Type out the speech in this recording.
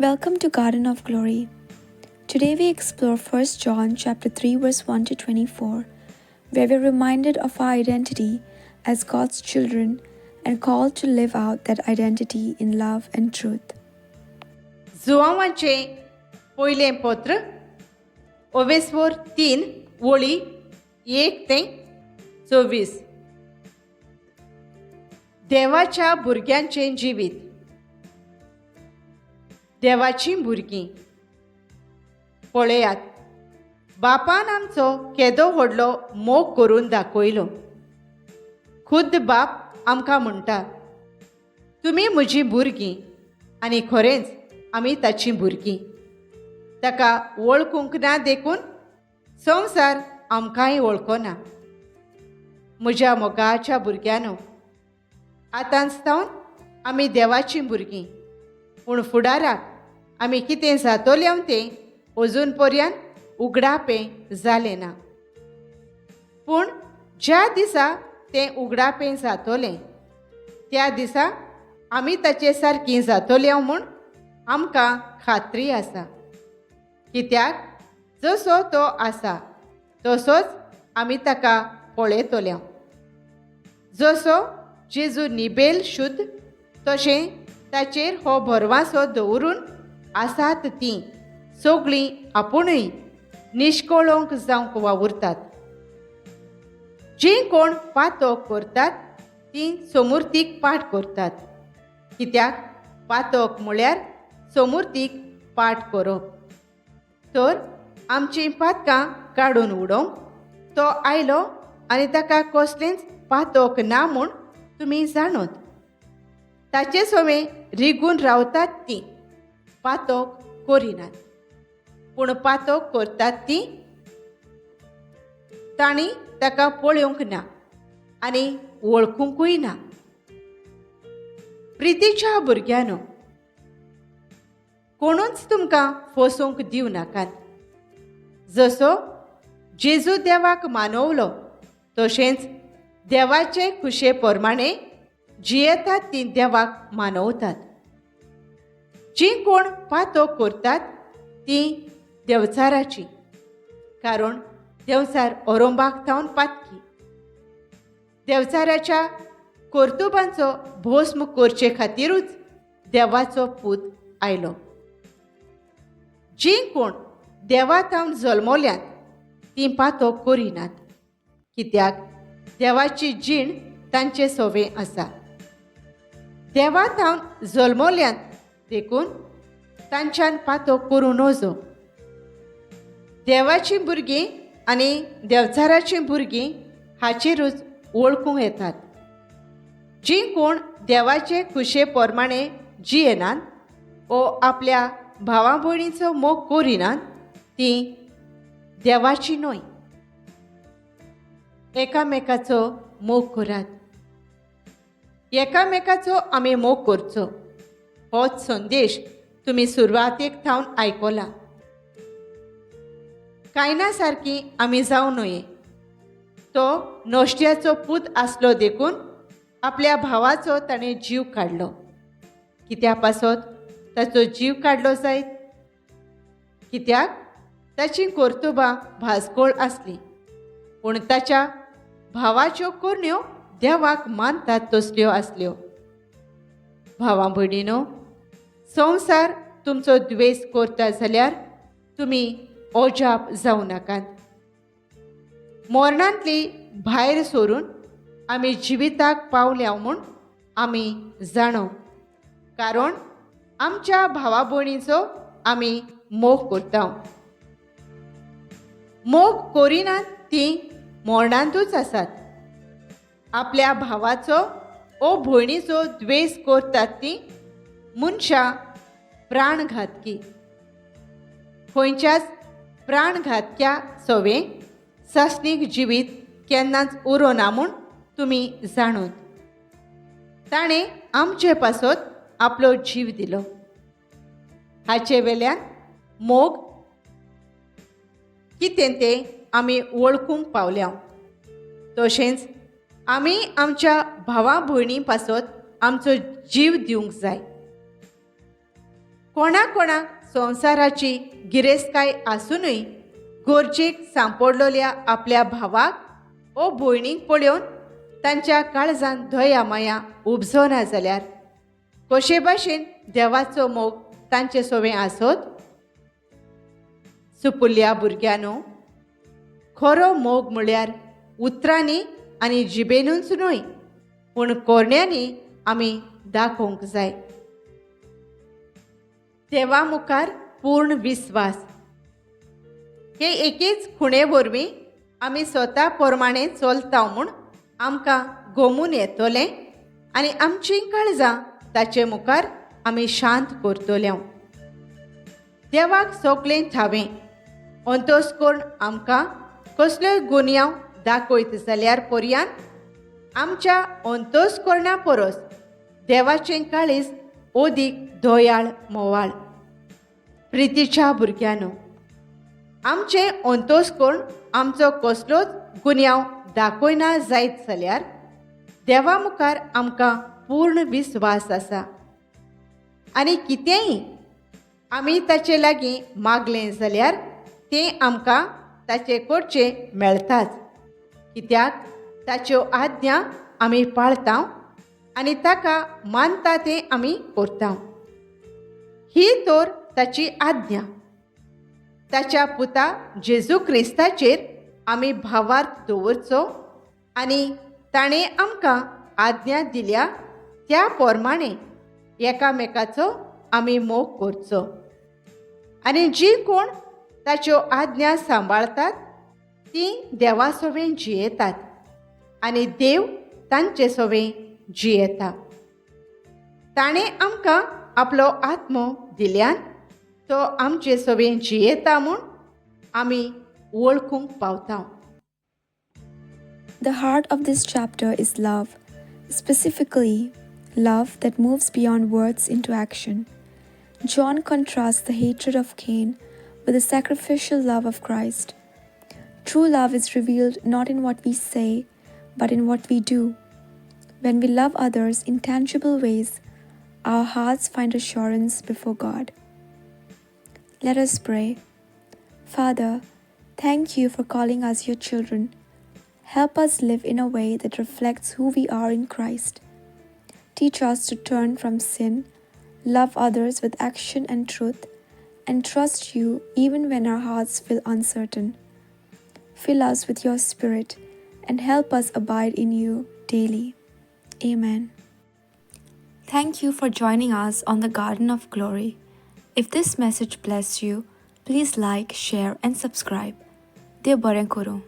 Welcome to Garden of Glory. Today we explore 1 John chapter 3 verse 1 to 24, where we're reminded of our identity as God's children and called to live out that identity in love and truth. जुवांवाचें पयलें पत्र ओवेस्वोर 3 वळी 1 ते 24. देवाच्या भुरग्यांचें जिवीत. देवाचीं भुरगीं. पळयात, बापान आमचो केदो व्हडलो मोग करून दाखयलो. खुद्द बाप आमकां म्हणटा, तुमी म्हजीं भुरगीं, आनी खरेंच आमी ताचीं भुरगीं. ताका वळखूंक ना देखून संवसार आमकांय वळखना. म्हज्या मोगाच्या भुरग्यांनो, आतांच सावन आमी देवाचीं भुरगीं, पूण फुडाराक आमी कितें जातोलें तें अजून पर्यंत उगडापें जालें ना. पूण ज्या दिसा तें उगडापें जातोलें त्या दिसा आमी ताचे सारकीं जातोले म्हूण आमकां खात्री आसा. कित्याक जसो तो आसा तसोच आमी ताका पळयतले. जसो जेजू निबेल शुद्ध तशें ताचेर हो भरवासो दवरून आसात तीं सगळीं आपुणूय निश्कळंक जावंक वावुरतात. जीं कोण पातक करतात तीं सोमुर्तीक पाठ करतात. कित्याक पातक म्हळ्यार सोमुर्तीक पाठ करप. तर आमचीं पातकां काडून उडोवंक तो आयलो आनी ताका कसलेंच पातक ना म्हूण तुमी जाणत. ताचे सवें रिगून रावतात तीं पातक करिनात, पूण पातक करतात तीं तांणी ताका पळोवंक ना आनी वळखुंकूय ना. प्रितीच्या भुरग्यांनो, कोणूच तुमकां फसोवंक दिवं नाकात. जसो जेजू देवाक मानवलो तशेंच देवाचे खुशे प्रमाणे जियेतात तीं देवाक मानवतात. जीं कोण पातक करतात तीं देवचाराचीं, कारण देवचार ओरोंबाक थावन पातकी. देवचाराच्या कर्तुबांचो भस्म करचे खातिरूच देवाचो पूत आयलो. जीं कोण देवा थावन जल्मल्यांत तीं पातक करिनात, कित्याक देवाची जीण तांचे सोवें आसा. देवा थावन जल्मल्यांत देखून तांच्यान पातक करूं नजो. देवाचीं भुरगीं आनी देवचाराचीं भुरगीं हाचेरूच वळखूंक येतात. जीं कोण देवाचे खुशे प्रमाणे जियेनात ओ आपल्या भावा भयणीचो मोग करिनात तीं देवाची न्हय. एकामेकाचो मोग करात. एकामेकाचो आमी मोग करचो होच संदेश तुमी सुरवातेक थावन आयकला. कांयना सारकी आमी जावं न्हय. तो नश्ट्याचो पूत आसलो देखून आपल्या भावाचो ताणें जीव काडलो. कित्या पासत ताचो जीव काडलो जायत? कित्याक ताचीं कर्तुबां भाजकोळ आसलीं, पूण ताच्या भावाच्यो करण्यो देवाक मानतात तसल्यो आसल्यो. भावां भयणीनो, संवसार तुमचो द्वेस करता जाल्यार तुमी अजाप जावं नाकात. मरणांतली भायर सरून आमी जिविताक पावल्या म्हूण आमी जाणो, कारण आमच्या भावा भयणीचो आमी मोग करता. मोग करिनात तीं मरणांतूच आसात. आपल्या भावाचो ओ भयणीचो द्वेस करतात तीं मनशां प्राणघातकी. खंयच्याच प्राणघातक्या सवें सासणीक जिवीत केन्नाच उरोना म्हूण तुमी जाणून. ताणें आमचे पासत आपलो जीव दिलो. हाचे वेल्यान मोग कितें तें आमी वळखूंक पावल्या. तशेंच आमी आमच्या भावा भयणी पासत आमचो जीव दिवंक जाय. कोणा कोणाक संवसाराची गिरेस्तकाय आसुनूय गरजेक सांपडलेल्या आपल्या भावाक ओ भयणीक पळोवन तांच्या काळजान दया माया उपजना जाल्यार कशे भाशेन देवाचो मोग तांचे सोवें आसत? सुपुल्ल्या भुरग्यांनो, खरो मोग म्हळ्यार उतरांनी आनी जिबेनूच न्हय, पूण कोरण्यांनी आमी दाखोवंक जाय. देवा मुखार पूर्ण विस्वास हे एकेच खुणे वरवीं आमी स्वता प्रमाणे चलता म्हूण आमकां गोमून येतलें आनी आमचीं काळजां ताचे मुखार आमी शांत करतले. देवाक सगळें ठावें अंतोस करून आमकां कसल्योय गुन्यांव दाखयत जाल्यार पर्यान आमच्या अंतोस करणा परस देवाचें काळीज अदीक दयाळ मोवाळ. प्रितीच्या भुरग्यांनो, आमचें अंतोस करून आमचो कसलोच गुन्यांव दाखयना जायत जाल्यार देवा मुखार आमकां पूर्ण विस्वास आसा आनी कितेंय आमी ताचे लागीं मागलें जाल्यार तें आमकां ताचे कडचें मेळटाच, कित्याक ताच्यो आज्ञा आमी पाळता आनी ताका मानता तें आमी करता. ही तर ताची आज्ञा. ताच्या पुता जेजू क्रिस्ताचेर आमी भावार्थ दवरचो आनी ताणें आमकां आज्ञा दिल्या त्या प्रमाणे एकामेकाचो आमी मोग करचो. आनी जीं कोण ताच्यो आज्ञा सांबाळतात तीं देवा सोवें जियेतात आनी देव तांचे सोवें जियेता. ताणें आमकां आपलो आत्मो दिल्यान तो आमचे सोवें जियेता म्हूण आमी वळखूंक पावता. The heart of this chapter is love, specifically, love that moves beyond words into action. John contrasts the hatred of Cain with the sacrificial love of Christ. True love is revealed not in what we say, but in what we do. When we love others in tangible ways, our hearts find assurance before God. Let us pray. Father, thank you for calling us your children. Help us live in a way that reflects who we are in Christ. Teach us to turn from sin, love others with action and truth, and trust you even when our hearts feel uncertain. Fill us with your Spirit and help us abide in you daily. Amen. Thank you for joining us on the Garden of Glory. If this message blessed you, please like, share, and subscribe. Dev बरें करूं.